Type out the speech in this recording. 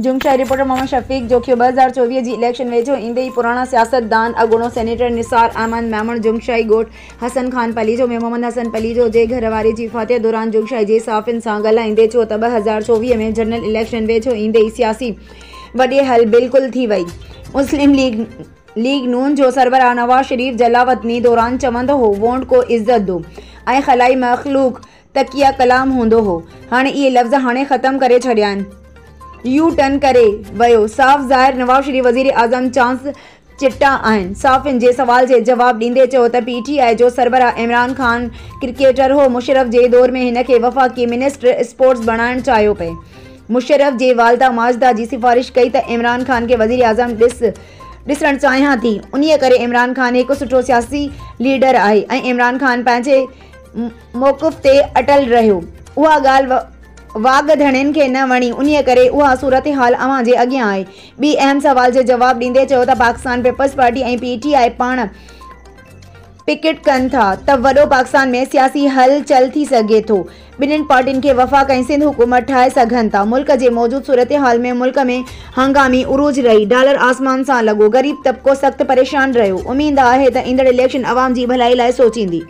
Jungshahi, reporter Muhammad Shafiq Jokhio, 2024 جي election ويجهو ايندي ئي پراڻا سياستدان اڳوڻو سينيٽر نثار احمد ميمڻ جنگشاهي ڳوٺ حسن خان پليجو ۾ محمد حسن پليجو جي گهر واري جي فاتحه دوران جنگشاهي جي صحافين سان ڳالهائيندي چيو ته 2024 ۾ جنرل اليڪشن ويجهو ايندي ئي سياسي وڏي هل بلڪل ٿي وئي. مسلم ليگ ليگ نون جو سربراهه نواز شريف جلاوطني دوران چوندو هو وونٽ ڪو عزت دو ۽ خلائي مخلوق تڪيه ڪلام هوندو هو. هاڻي اهي لفظ هاڻي ختم ڪري ڇڏيا آهن. يو ٽرن ڪري ويو. صاف ظاهر نواز شريف وزير اعظم چانس چٽا آهن. صحافين جي سوال جي جواب ڏيندي چيو ته پي ٽي آء جو سربراهه عمران خان ڪرڪيٽر هو، مشرف جي دور ۾ هن کي وفاقي منسٽر اسپورٽس بڻائڻ چاهيو پئي. مشرف جي والده ماجده جي سفارش ڪئي ته عمران خان کي وزيراعظم ڏسڻ چاهيان ٿي، انهي ڪري عمران خان هڪ سٺو سياسي ليڊر آهي ۽ عمران خان پنهنجي موقف تي اٽل رهيو. اها ڳالهه واڳ ڌڻين کي نه وڻي، انهي ڪري اها صورتحال اوهان جي اڳيان آهي. ٻي اهم سوال جي جواب ڏيندي چيو ته Pakistan Peoples Party ۽ P T I پاڻ پڪٽ ڪن ٿا ته وڏو پاڪستان ۾ سياسي هل چل ٿي سگهي ٿو، ٻنهين پارٽين کي وفاق ۽ سنڌ حڪومت ٺاهي سگهن ٿا، ملڪ جي موجود صورتحال ۾ ملڪ ۾ هنگامي عروج رهي، ڊالر آسمان سان لڳو، غريب طبقو سخت پريشان رهيو، اميد آهي ته ايندڙ اليڪشن عوام جي ڀلائي لاء سوچيندي.